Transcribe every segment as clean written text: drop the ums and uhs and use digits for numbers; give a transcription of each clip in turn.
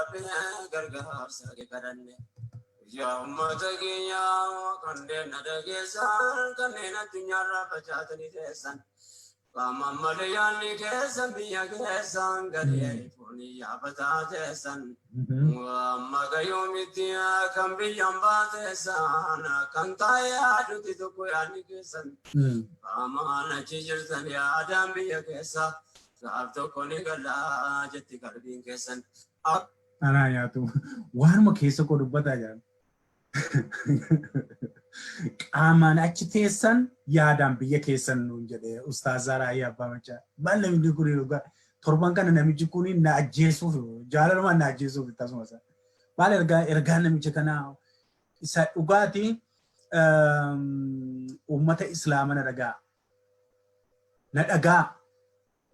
Rabbi, gargaarsa kee kadhanne. Yaa uummata keenya, kanneen na dhageessan, kanneen addunyaarraa facaatanii teessan. Qaamaan malee yaadni keessan biyya keessan gadi foonii yaabataa teessan. Amma gayyoomitti kan biyyaan baateessan, kan taa'ee yaadutti tokko yaadni keessan. Qaamaan achi jirtan, yaadaan biyya keessa, gaaf tokko ni galaa jetti qalbiin keessan. Anaa nyaatu, waanuma keessa koo dubbataa jiran. Qaamaan achi teessan, yaadaan biyya keessan nuun jedhee Ustaazaa Raayyaa Abbaa Macaa. Maal namni kun dhugaa torban kana namichi kun na ajjeesuuf, jaalalumaan na ajjeesuuf tasuma isaa. Maal ergaa namicha kanaa isa dhugaatii? Uummata Islaama, na dhagaa. Na dhagaa.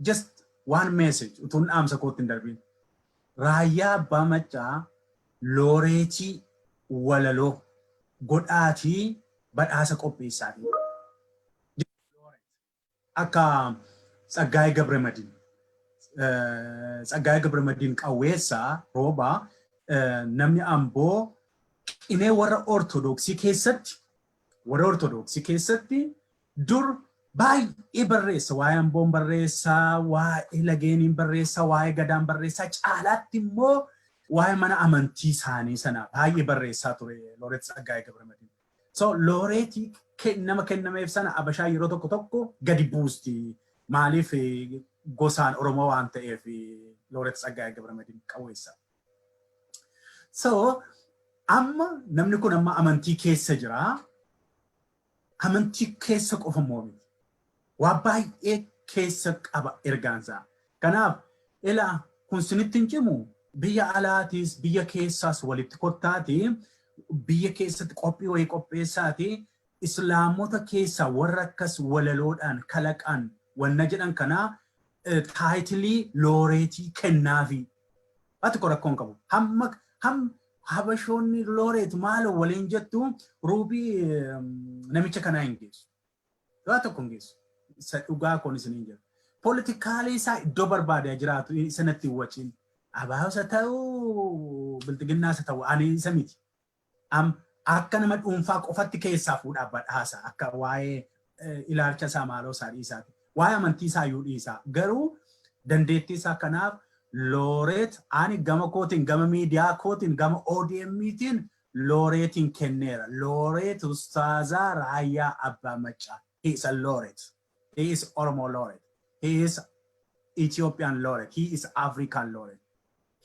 Just one message utuun dhaamsa kootti hin darbiin. Raayyaa Abbaa Maccaa looreetii walaloo godhaatii badhaasa qopheessaatii. Akka Tsaggaayee Gabramadiin. Tsaggaayee Gabramadiin Qawweessaa Roobaa, namni Amboo, qinee warra Ortodoksii keessatti dur baay'ee barreessa. Waa'ee Amboon barreessaa, waa'ee lageeniin barreessaa, waa'ee gadaan barreessaa, caalaatti immoo waa'ee mana amantii isaanii sana baay'ee barreessaa ture Looreet Tsaggaayee Gabramadiin. So looreetii nama kennameef sana Abashaa yeroo tokko tokko gadi buusti. Maaliif? Gosaan Oromoo waan ta'eef Looreet Tsaggaayee Gabramadiin Qawweessa. So amma namni kun amma amantii keessa jira. Amantii keessa qofa immoo miti. Waa baay'ee keessa qaba ergaansaa. Kanaaf ilaa, kun sinitti hin cimu, biyya alaatiis biyya keessaas walitti kottaati, biyya keessatti qophii wayii qopheessaati, Islaamota keessaa warra akkas walaloodhaan kalaqan wanna jedhan kanaa title looreetii kennaafi. Waa tokko rakkoon qabu. Hamma ham Habashoonni looreet maaloo waliin jettu ruubii namicha kanaa hin geessu. Waa tokko hin geessu. Isa dhugaa kun isiniin jedhu. Politically isaa iddoo barbaade jiraatu, isa natti hin waciin. Abaa'usa ta'uu, Bilxiginnaas ta'uu, ani isa miti. Akka nama dhuunfaa qofatti keessaa fuudhaa badhaasa, akka waa'ee ilaalcha isaa maaloo isaa dhiisaati. Waa'ee amantii isaa iyyuu dhiisaa. Garuu dandeettii isaa kanaaf looreet ani gama kootiin, gama miidiyaa kootiin, gama ODM'tiin looreetiin kenneera. Looreet Ustaazaa Raayyaa Abbaa Maccaa. He is a laureate. He is Oromo laureate. He is Ethiopian laureate. He is African laureate.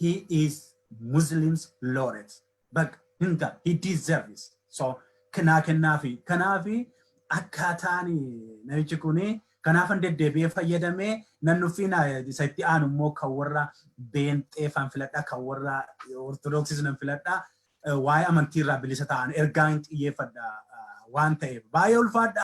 He is Muslims laureate. But hinta he deserves. So kanaa kennaafi kanaafi akkaataan namichi kuni kanaafan deddeebi'ee fayyadamee nan nuffiina. Isa itti aanu immoo kan warra Beenxee fan filadha, kan warra Ortodoksiis nan filadha. Waa'ee amantii irraa bilisa ta'an ergaan xiyyeeffadha waan ta'eef baay'ee ulfaadha.